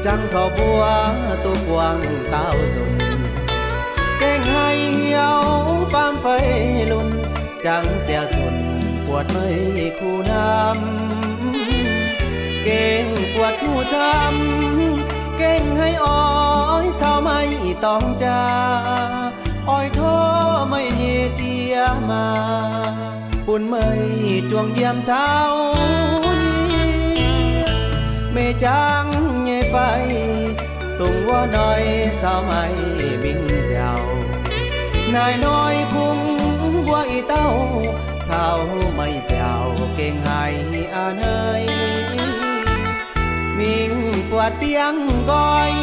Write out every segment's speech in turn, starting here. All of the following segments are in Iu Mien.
Dangh taux mbuo duqv buangh daauh nzunc, gengh haih hnyouv faam feix lunc, jangx siec-zunc buatc meih kuh hnamv. Gengh buatc kuh camv, gengh haih oix caux meih dorng jaa, oix tov meih nyei die maa bun meih juangc yiem caux yie. Meih jangx nyei fai, dongh wuov hnoi caux meih mingh nziaauc? Naaiv hnoi kungx mbuo i dauh caux meih nziaauc gengh haiz a'hneiv. Mingh buatc biangh nqoi,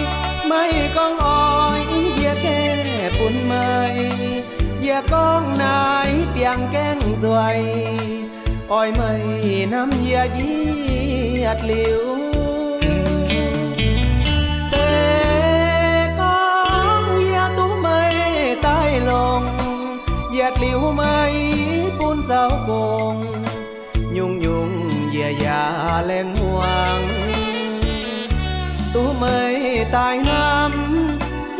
meih gorngv oix yie gaeqv bun meih. Yie gorngv naaiv biangh gaengh nzueic, oix meih hnamv yie yietc liuz. Se gorngv yie duqv meih daaih longc, yietc liuz meih bun zoux gong, nyungc-nyungc yie yaac laengz muangx. Duqv meih daaih hnamv,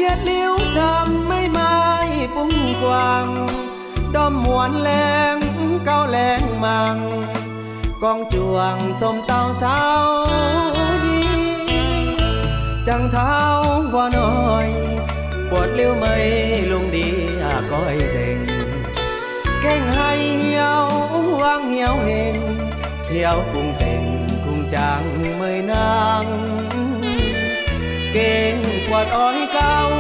yietc liuz camv meih maaih bungx guangc, ndorm muonz laengz gauh laengz mangc, gorngv juangc zomc dauh caux yie. Jangx taux wuov hnoi, buatc liuz meih lungh ndiev goiv nzengc, gengh haih hnyouv wangv hnyouv hengx, hnyouv kungx nzengc kungx jangx meih nangv. Gengh buatc oix gauh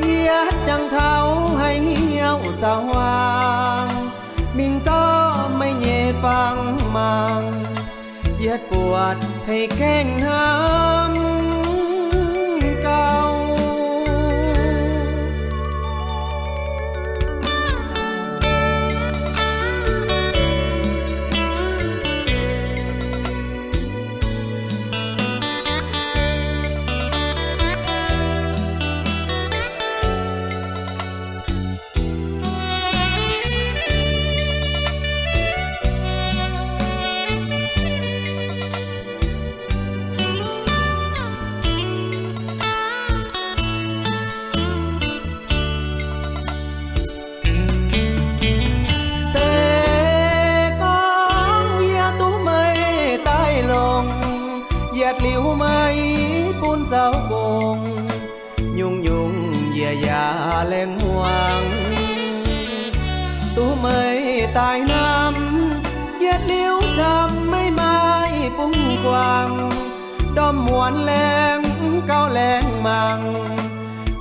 yietv jangx taux haih hnyouv zaux hmuangx, mingh zorqv meih nyei fangx mangc, yietv buatc haiz gaengh hnamv gauh. Se gorngv yie duqv meih daaih longc, yietc liuz meih bun zoux gong, nyungc-nyungc yie yaac laengz muangx. Duqv meih daaih hnamv, yietc liuz camv meih maaih bungx guangc, ndorm muonz laengz gauh laengz mangc,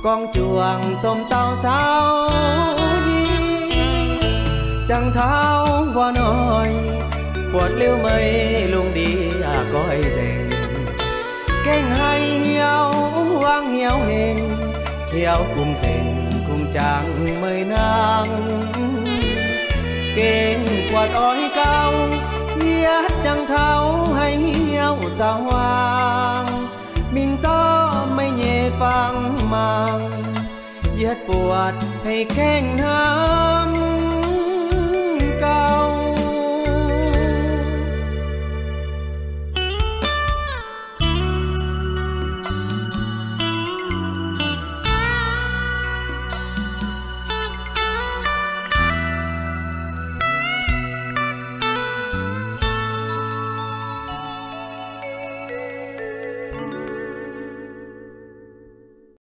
gorngv juangc zomc dauh caux yie. Jangx taux wuov hnoi, buatc liuz meih lungh ndiev goiv nzengc, gengh haih hnyouv wangv hnyouv hengx, hnyouv kungx nzengc kungx jangx meih nangv. Gengh buatc oix gauh yietv jangx taux haih hnyouv zaux hmuangx, mingh zorqv meih nyei fangx mangc, yietv buatc haih gaengh hnamv